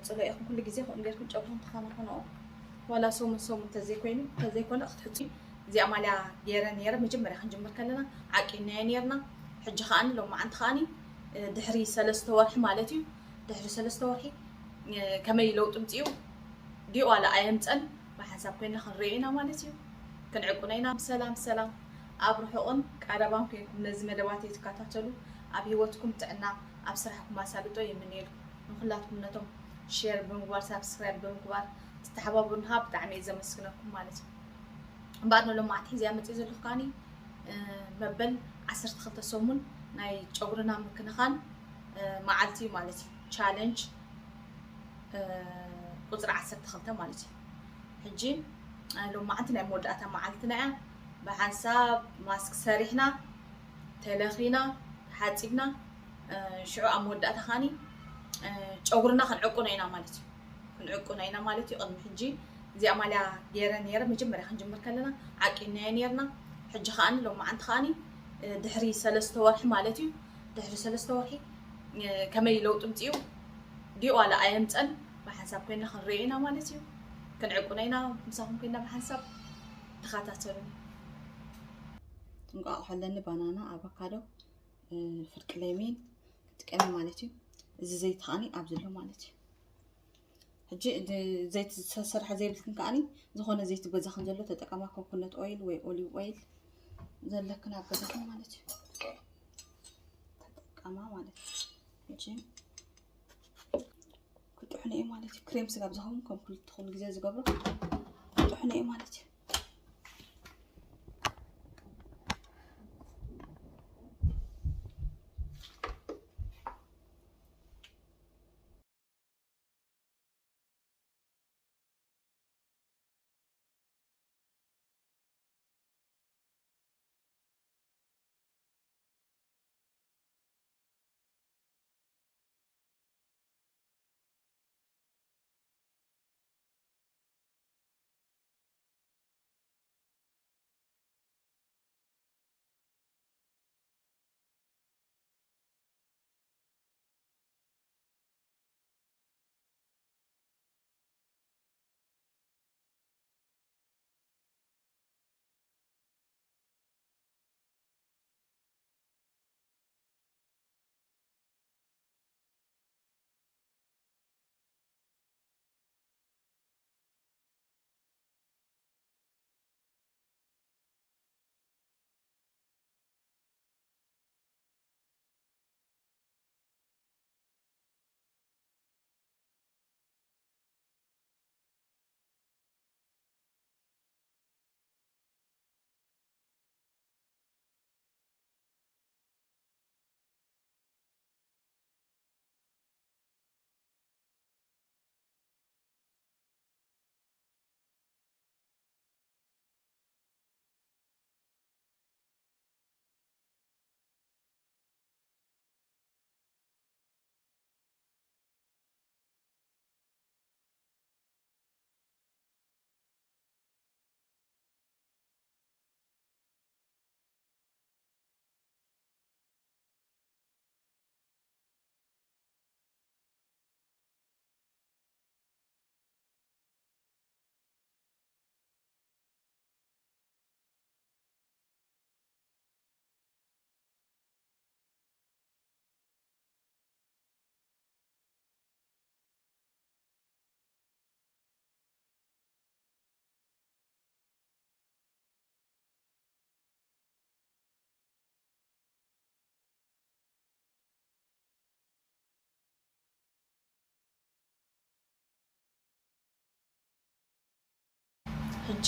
ጽሎ ኢኹም ኩሉ ግዜ ከምኡ ጌርኩም ጨጉርኩም ትኸናኸንኦ። ዋላ ሰሙን ሰሙን ተዘይኮይኑ፣ ተዘይኮነ ክትሕጹ። እዚኣ ማልያ ገይረ ነይረ፣ መጀመርያ ክንጅምር ከለና ዓቂንናዮ ነይርና። ሕጂ ከኣኒ ሎማዓንቲ ከኣኒ፣ እ፣ ድሕሪ ሰለስተ ወርሒ ማለት እዩ። ድሕሪ ሰለስተ ወርሒ፣ እ፣ ከመይ ለውጢ ምጽኡ? ድዩ ዋላ ኣየምጸን? ብሓንሳብ ኮይና ክንሪኦ ኢና ማለት እዩ። ክንዕቁኖ ኢና። ሰላም ሰላም፣ ኣብ ርሑቕን ቀረባን ኮይንኩም ነዚ መደባት እትከታተሉ፣ ኣብ ህይወትኩም ጥዕና፣ ኣብ ስራሕኩም ኣሳልጦ ይምነየልኩም። ንኹላትኩም ነቶም ሼር ብምግባር፣ ሳብስክራይብ ብምግባር ትተሓባበሩና ብጣዕሚ እየ ዘመስግነኩም ማለት እዩ። እምበኣር ንሎማዓንቲ ሒዘያ መፅእ ዘለኹ ከዓኒ፣ እ፣ መበል ዓሰርተ ክልተ ሰሙን ናይ ጨጉርና ምክንኻን፣ እ፣ መዓልቲ እዩ ማለት እዩ። ቻለንጅ፣ እ፣ ቁፅሪ ዓሰርተ ክልተ ማለት እዩ። ሕጂ፣ እ፣ ሎማዓንቲ ናይ መወዳእታ መዓልትና እያ። ብሓንሳብ ማስክ ሰሪሕና፣ ተለኺና፣ ተሓፂብና፣ እ፣ ሽዑ ኣብ መወዳእታ ከዓኒ፣ እ፣ ጨጉርና ክንዕቁኖ ኢና ማለት እዩ። ክንዕቁኖ ኢና ማለት እዩ። ቅድሚ ሕጂ እዚኣ ማልያ ገይረ ነይረ፣ መጀመርያ ክንጅምር ከለና ዓቂንናዮ ነይርና። ሕጂ ከዓኒ ሎማዓንቲ ከዓኒ፣ እ፣ ድሕሪ ሰለስተ ወርሒ ማለት እዩ። ድሕሪ ሰለስተ ወርሒ፣ እ፣ ከመይ ለውጢ ምፅኡ? ድዩ ዋላ ኣየምፀን? ብሓንሳብ ኮይና ክንሪኦ ኢና ማለት እዩ። ክንዕቁኖ ኢና፣ ምሳኹም ኮይና ብሓንሳብ ተኸታተሉኒ። እንቋቑሖ ኣለኒ፣ ባናና፣ ኣቮካዶ፣ እ፣ ፍርቂ ለሚን ክጥቀም ማለት እዩ። እዚ ዘይቲ ከዓኒ ኣብዚ ኣሎ ማለት እዩ። ሕጂ እቲ ዘይቲ ዝተሰርሐ ዘይብልክን ከዓኒ ዝኾነ ዘይቲ ገዛኽን ዘሎ ተጠቀማ፣ ኮኮነት ኦይል ወይ ኦሊቭ ኦይል ዘለክን ኣብ ገዛኽን ማለት እዩ። ተጠቀማ ማለት እዩ። ሕጂ ክጥሕኖ እየ ማለት እዩ። ክሬም ስጋብ ዝኸውን ከም ኩሉ፣ ኩሉ ግዜ ዝገብሮ ክጥሕኖ እየ ማለት እዩ። ሕጂ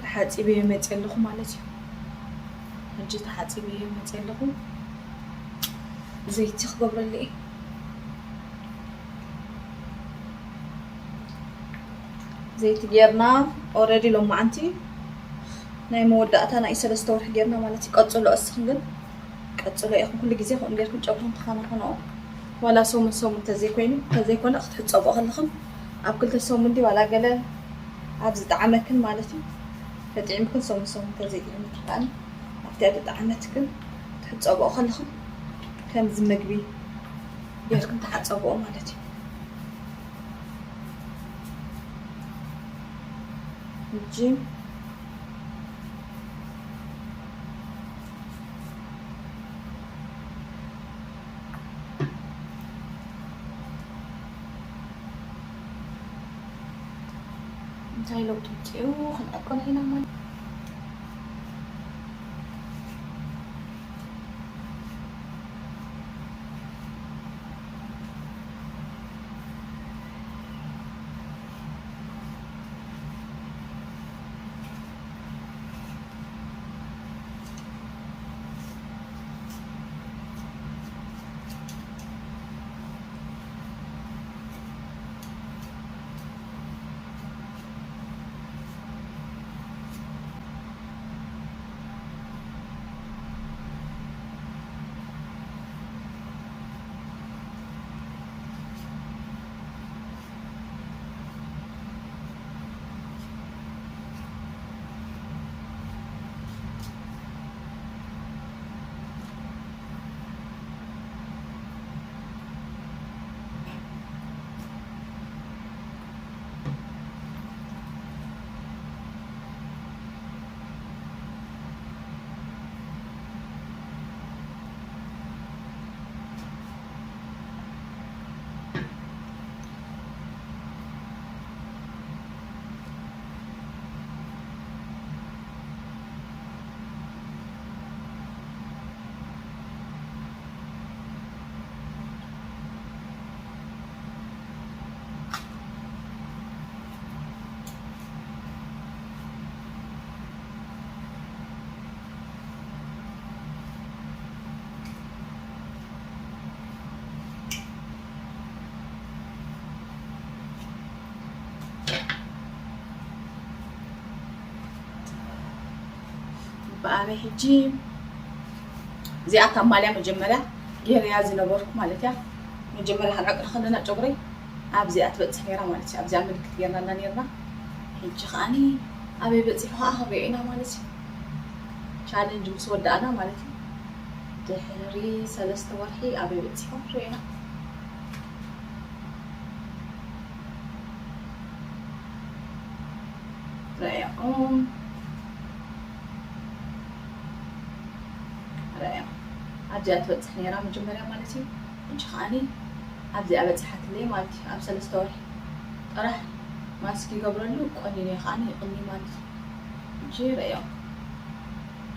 ተሓፂበ መፅእ ኣለኹ ማለት እዩ። ሕጂ ተሓፂበ መፅእ ኣለኹ። ዘይቲ ክገብረሉ እየ። ዘይቲ ጌርና ኦረዲ ሎማዓንቲ ናይ መወዳእታ ናይ ሰለስተ ወርሒ ጌርና ማለት እዩ። ቀፅሎ እስኽን ግን ቀፅሎ ኢኹም ኩሉ ግዜ ከምኡ ጌርኩም ጨጉርኩም ተኸናኸንኦ። ዋላ ሰሙን ሰሙን ተዘይኮይኑ፣ ተዘይኮነ ክትሕፀብኦ ከለኽም ኣብ ክልተ ሰሙን ድዩ ዋላ ገለ ኣብ ዝጠዓመክን ማለት እዩ። ተጥዒምክን ሰሙን ሰሙን ተዘይጥዒምክን ከኣ ኣብቲ ኣብ ዝጠዓመትክን ክትሕፀብኦ ከለኽም ከምዚ ምግቢ ጌርክን ተሓፀብኦ ማለት እዩ። ሕጂ እንታይ ለውጢ ምፅኡ ክንዕቅኖ ኢና ማለት። በኣበይ ሕጂ እዚኣ ካብ ማልያ መጀመርያ ገይረያ ዝነበርኩ ማለት እያ። መጀመርያ ክንዕቅድ ከለና ጨጉረይ ኣብዚኣ ትበፅሕ ነይራ ማለት እዩ። ኣብዚኣ ምልክት ገይርናላ ነይርና። ሕጂ ከዓኒ ኣበይ በፂሑ ከዓ ክንሪኦ ኢና ማለት እዩ። ቻለንጅ ምስ ወዳእና ማለት እዩ። ድሕሪ ሰለስተ ወርሒ ኣበይ በፂሑ ክንሪኦ ኢና። ረኣዮም። ረኣዮም። ኣብዚኣ ትበፅሕ ነይራ መጀመርያ ማለት እዩ። ሕጂ ከዓኒ ኣብዚኣ በፂሓትለይ ማለት እዩ። ኣብ ሰለስተ ወርሒ ጥራሕ ማስክ ይገብረሉ፣ ቆኒነ ከዓኒ ይቕኒ ማለት እዩ። ሕጂ ረኣዮም።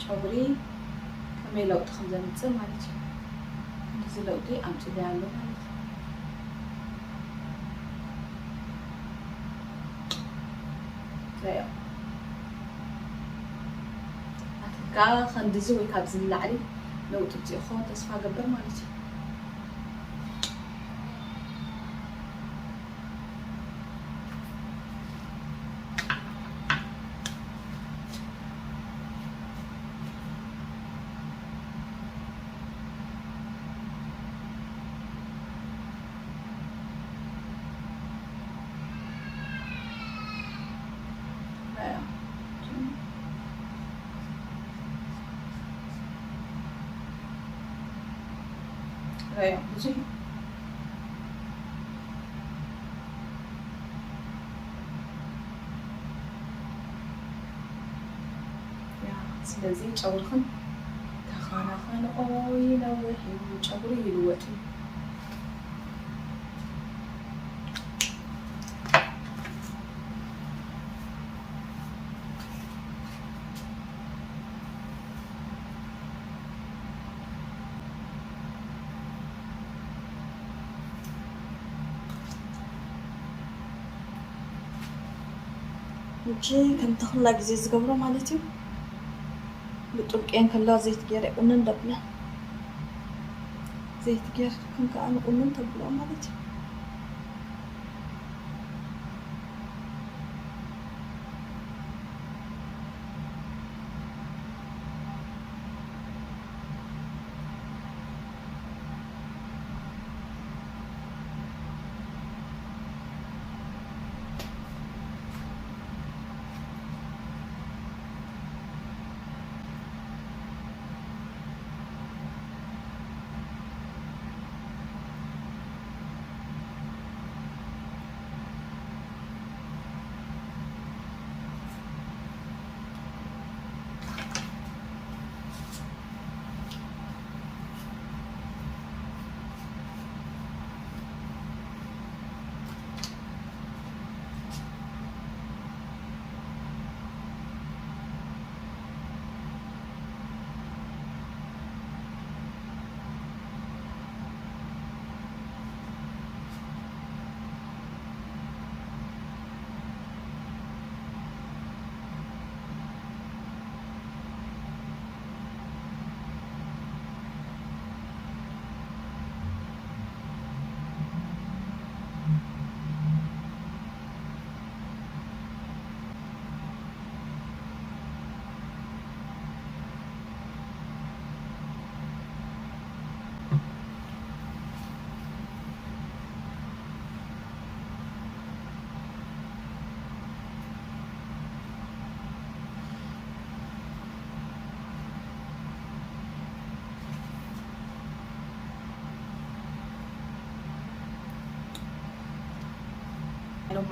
ጨጉሪ ከመይ ለውጢ ከም ዘምፅእ ማለት እዩ። ክንድዚ ለውጢ ኣምፅእለይ ኣሎ ማለት እዩ። ረኣዮም። ኣትካ ክንድዚ ወይ ካብዚ ንላዕሊ ለውጢ ኣምፂኡ ክኸውን ተስፋ ገብር ማለት እዩ። ረኣዮም። ብዙሕ ያ፣ ስለዚ ጨጉርኽን ተኸናኸንኦ፣ ይነውሕ እዩ፣ ጨጉሪ ይልወጥ እዩ። ሕጂ ከምቲ ኩላ ግዜ ዝገብሮ ማለት እዩ። ብጥብቂ እንከላ ዘይቲ ገይረ ቁንን ደብለ። ዘይቲ ገይርኩም ከኣ ንቁንን ተብሎ ማለት እዩ።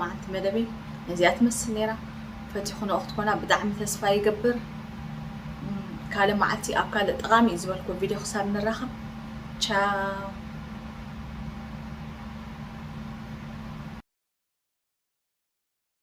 መዓልቲ መደበይ ነዚኣ ትመስል ነይራ። ፈቲኹንኦ ክትኮና ብጣዕሚ ተስፋ ይገብር። ካልእ መዓልቲ ኣብ ካልእ ጠቓሚ እዩ ዝበልኩ ቪድዮ ክሳብ ንራኸብ፣ ቻው።